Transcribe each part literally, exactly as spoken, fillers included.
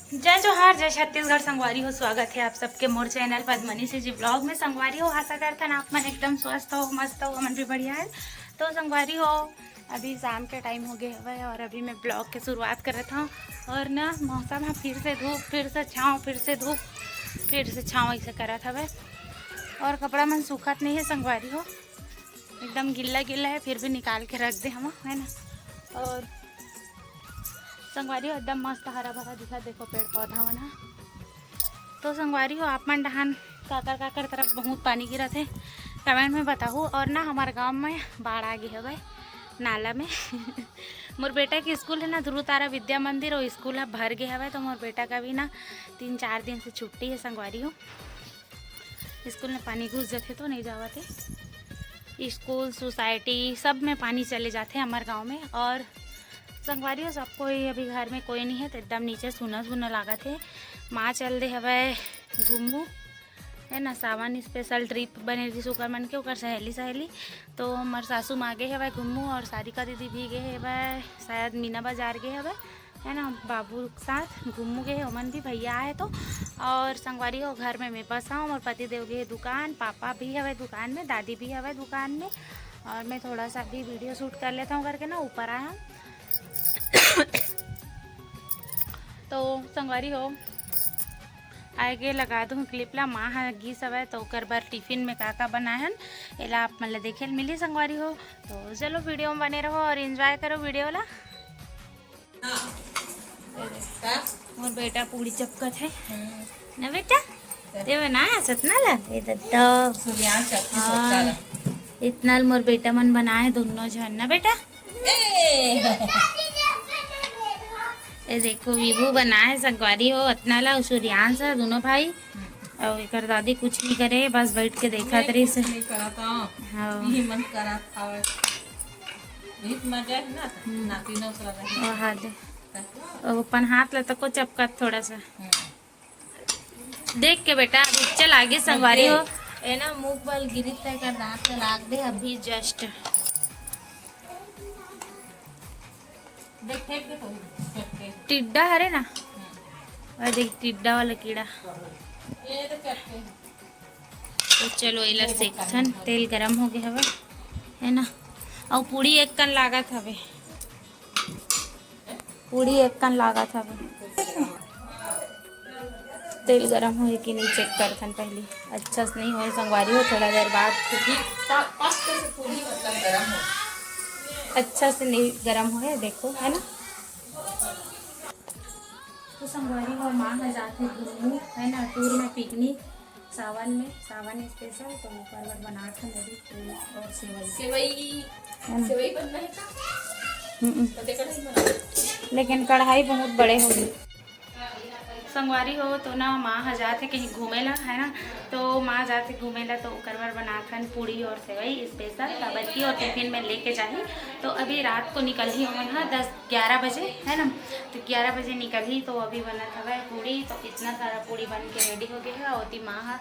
जय जोहार, जय छत्तीसगढ़ संगवारी हो। स्वागत है आप सबके मोर चैनल पद्मनी सीजी ब्लॉग में। संगवारी हो, आशा करथन आप मन एकदम स्वस्थ हो, मस्त हो, हमन भी बढ़िया है। तो संगवारी हो, अभी शाम के टाइम हो गए हवय और अभी मैं ब्लॉग के शुरुआत करत हूँ। और ना, मौसम है फिर से धूप, फिर से छाँव, फिर से धूप, फिर से छाँव, ऐसे करत हवय। और कपड़ा मन सूखत नहीं है संगवारी हो, एकदम गिल्ला गिल्ला है, फिर भी निकाल के रख दे हम, है ना। और संगवारी हो, एकदम मस्त हरा भरा दिखत, देखो पेड़ पौधा मन ह। तो संगवारी हो, आप मन डहान काकर काकर तरफ बहुत पानी गिरत है, कमेंट में बताहू। और ना, हमारे गांव में बाढ़ आ गई है भाई, नाला में। मोर बेटा के स्कूल है ना, ध्रुव तारा विद्या मंदिर, वो स्कूल है भर गए हवे, तो मोर बेटा का भी ना तीन चार दिन से छुट्टी है संगवारी हो। स्कूल में पानी घुस जाते तो नहीं जावत है। स्कूल, सोसाइटी, सब में पानी चले जाते हमारे गांव में। और संगवारी हो, सब कोई अभी घर में कोई नहीं है, तो एकदम नीचे सुना सुना लागत है। माँ चल दे हवे घूमू, है ना, सावन स्पेशल ट्रिप बने रही सुकर मन के, ओकर सहेली सहेली। तो हमार सासू माँ गे हवे घूमू और सारिका दीदी भी गे हवे, शायद मीना बाजार गे हवे, है ना, बाबू के साथ घूमू गे हे ओमन भी, भैया आए तो। और संगवारी हो, घर में मैं बस हूँ, मोर पति देव गे हे दुकान, पापा भी हवे दुकान में, दादी भी हवे दुकान में। और मैं थोड़ा सा भी वीडियो शूट कर लेता हूँ करके ना ऊपर आया हूँ। तो संगवारी हो, आए के लगा दूँ क्लिप ला। माँ ह गीस हवय, तो ओकर बर टिफिन में का का बनाए हन, एला आप मन ला देखे ल मिली संगवारी हो। तो चलो, वीडियो में बने रहो और एंजॉय करो वीडियो ला। मोर बेटा पूड़ी चपकत है ना बेटा, ते बना सतना ला, ए दद्दा। सूर्यांश चपकी हाँ। सोता ला। इतना ल मोर बेटा मन बनाए दोनों झन ना बेटा। ए। ए देखो, विभू बनाए संगवारी हो, अतना ला सूर्यांश है दोनों भाई। और एकर दादी कुछ नहीं करे, बस बैठ के देखा तरी से। कुछ नहीं करत हूँ। हाँ। ये मन करत हवे। बहुत मजा है ना, हम्म। नाती ना उसरा रहे। ओ हाँ दे। तब वो अपन हाथ ला तको चपकत थोड़ा सा। हम्म। देख के बेटा, अब चल आगे संगवारी हो। ए ना, मुख बल गिरी तय कर दांत ला लाग दे अभी जस्ट। देख, फेंक दे थोड़ी, फेंक दे। टिड्डा हरे ना? हम्म। और देख, टिड्डा वाला कीड़ा। ये तो चटके। तो चलो, एला सेकथन, तेल गरम हो गया हवे, है ना? और पूड़ी एक कन लागत हवे, पूड़ी एक कन लागत हवे। तेल गरम होए कि नहीं चेक करथन पहली। अच्छा से नहीं होए संगवारी हो, थोड़ा देर बाद। क्योंकि प-, पक के से पूरी मतलब गरम हो। अच्छा से नहीं गरम होए, देखो, है ना? तो संगवारी हो, माँ ह जाथे घूमू, है ना, टूर में पिकनिक, सावन में, सावन स्पेशल। तो ओकर बर बनात हन अभी पूरी और सेवई। सेवई, है ना? सेवई बनना है का? हम्म। तो देखा नहीं बना। लेकिन कढ़ाई बहुत बड़े होगी। संगवारी हो, तो ना माँ ह जाथे कहीं घूमे ला, है ना, तो माँ जाथे घूमे ला, तो ओकर बर बनाथन पूड़ी और सेवई स्पेशल, काबर की और टिफिन में लेके जाही। तो अभी रात को निकलही ओमन ह दस ग्यारह बजे, है ना, तो ग्यारह बजे निकलही। तो अभी बनत हवय पूड़ी, तो इतना सारा पूड़ी बन के रेडी हो गया है। ओती माँ ह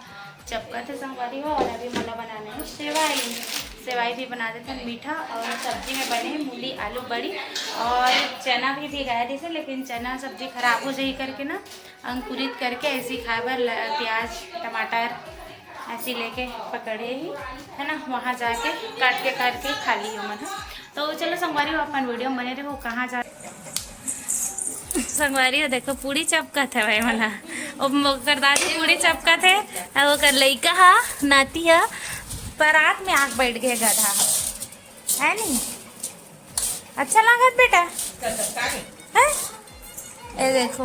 चपकत हे संगवारी हो, और अभी मोला बनाना है सेवई। सेवई भी बना देथन मीठा, और सब्जी में बने हे मूली, आलू, बड़ी और चना भी भिगाए दिसे, लेकिन चना सब्जी खराब हो जाही करके ना अंकुरित करके ऐसे ही खाए बर ल-, प्याज, टमाटर ऐसे लेके पकड़े ही, है ना, वहाँ जाके काट के, काट के खा ली ओमन ह। तो चलो संगवारी हो, अपन वीडियो में बने रहो, कहाँ जा संगवारी हो, देखो पूड़ी चपकत है भाई मना। ओ ओकर दादी पूड़ी चपकत है, अब ओकर लइका हा, नाती हा, परात में आके बैठ गए गधा हा। है नहीं? अच्छा लागत बेटा? हैं? ए देखो।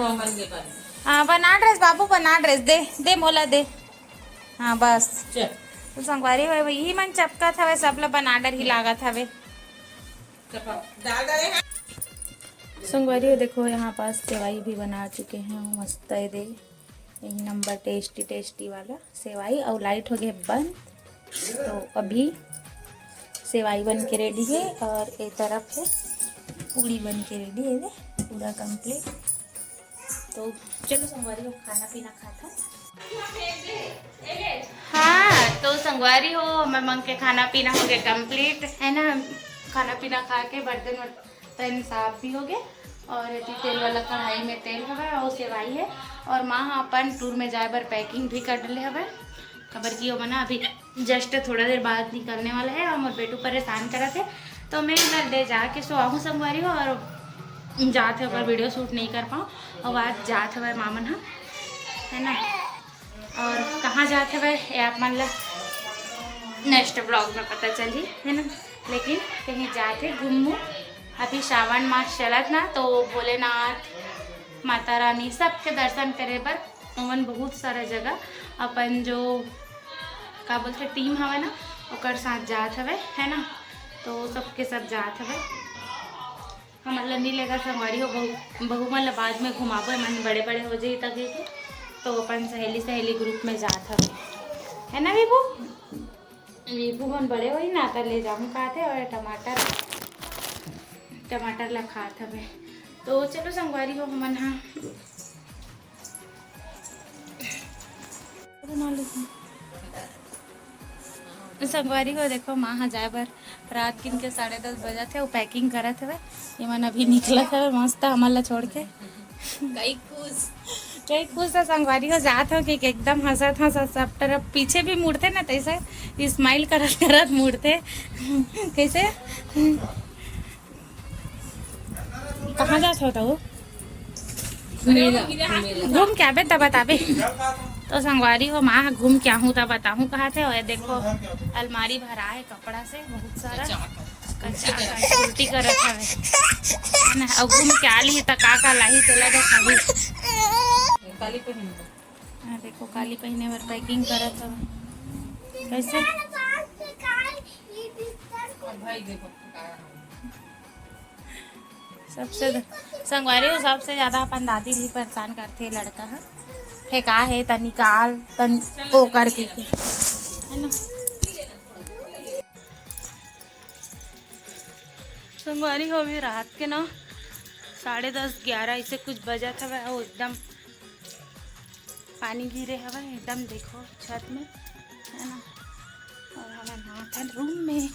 हाँ, बना ड्रेस बाबू, बना ड्रेस, दे, दे मोला दे। हाँ, बस। चल। तो संगवारी हो, यही मन चपकत हवे, सब ला बना डर ही लागत हवे। चपक। दादा ये संगवारी हो, देखो यहाँ पास सेवई भी बना चुके हैं, मस्त है दे, यही नंबर टेस्टी टेस्टी वाला सेवई। और लाइट हो गए बंद, तो अभी सेवई बन के रेडी है और ए तरफ है पूड़ी बन के रेडी है, दे पूरा कंप्लीट। तो चलो संगवारी हो, खाना पीना खाता। हाँ, तो संगवारी हो, हमर मन के खाना पीना हो गया कंप्लीट, है ना। खाना पीना खा के बर्तन वर्तन साफ भी हो गए, और एती तेल वाला कढ़ाई में तेल हवय और सेवाई है। और माँ ह अपन टूर में जाए बर पैकिंग भी कर डले हवय, काबर कि ओमन ह अभी जस्ट थोड़ा देर बाद निकलने वाला है और मोर बेटू परेशान करत है, तो मैं इधर ले जाके सोआहूँ संगवारी हो। और जात है ओकर वीडियो शूट नहीं कर पाऊँ, और आज जात हवय माँ मन ह, है ना। और कहाँ जात हवय ये आप मन ला नेक्स्ट ब्लॉग में पता चलही, है ना। लेकिन कहीं जात है घूमू, अभी सावन मास चलत ना, तो भोलेनाथ, माता रानी सबके दर्शन करे बर ओमन बहुत सारा जगह अपन जो का बोलथे टीम हवय ना, ओकर साथ जात हवय, है ना। तो सबके सब जात हवय। हमन ला नी लेगा संगवारी हो, बहू, बहू मन ला बाद में घुमाबो, मन बड़े बड़े हो जाही तक के। तो अपन सहेली सहेली ग्रुप में जात हवे, है ना विभू? विभू मन बड़े होही ना, त ले जाऊँ कहत हे। और टमाटर, टमाटर ला खात हवे। तो चलो संगवारी हो, हमन हा संगवारी हो, देखो माँ हा जाए बर रात किन के साढ़े दस बजत हे, वो पैकिंग करत हवे। ये मन अभी निकलत हवे मस्त हमन ला छोड़ के। कई खुश, कई खुश है संगवारी हो, जात हो कि एकदम हंसत हंसत सब तरफ, पीछे भी मुड़थे ना तैसे स्माइल करत करत मुड़थे। कैसे? कहाँ जात हो तू? मेला, मेला। घूम के आबे तब बताबे। तो संगवारी हो, माँ घूम के आहूँ तब बताहूँ कहत हे। और ये देखो अलमारी भरा है कपड़ा से बहुत सारा। कचा कच उल्टी करत हवे, है ना। और घूम के आ ली त का का लाही तेला देखाही। काली पहन लो। हाँ, देखो काली पहने बर पैकिंग करत हवे। कैसे? और भाई देखो, सबसे ज-, संगवारी हो, सबसे ज्यादा अपन दादी भी परेशान करथे लड़का ह। फेंका हे त निकाल, तन ओ करके के, है ना। संगवारी हो, अभी रात के ना साढ़े दस, ग्यारह ऐसे कुछ बजत हवे, अउ एकदम पानी गिरे हवे एकदम, देखो छत में, है ना। और हमन आथन रूम में।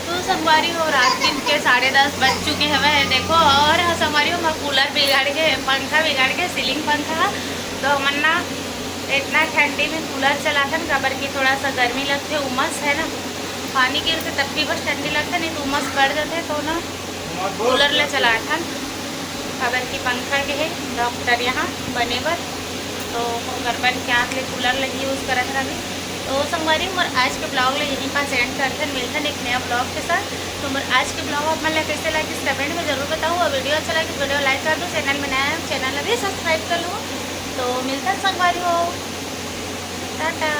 तो संगवारी हो, रात दिन के साढ़े दस बज चुके हवे है, देखो। और हाँ संगवारी हो, मैं कूलर बिगाड़ के, पंखा बिगाड़ के, सीलिंग पंखा, तो हमन ना इतना ठंडी में कूलर चलाथन, काबर कि थोड़ा सा गर्मी लगथे, उमस है ना, पानी गिरथे तब भी बस ठंडी लगथे, नहीं तो उमस बढ़ जाथे। तो ना कूलर ले चलाथन, काबर कि पंखा के है डॉक्टर यहाँ बने बर, तो ओकर बर के आँख ले कूलर ले ही यूज करत रही। तो संगवारी, मोर आज के ब्लॉग ले यहीं पास एंड करथन, मिलथन एक नया ब्लॉग के साथ। तो मोर आज के ब्लॉग आप मन ला कैसे लगिस, कमेंट में जरूर बताओ, और वीडियो अच्छा लगे, वीडियो लाइक कर दो, चैनल में नया है, चैनल ला भी सब्सक्राइब कर लो। तो मिलथन संगवारी हो, टाटा।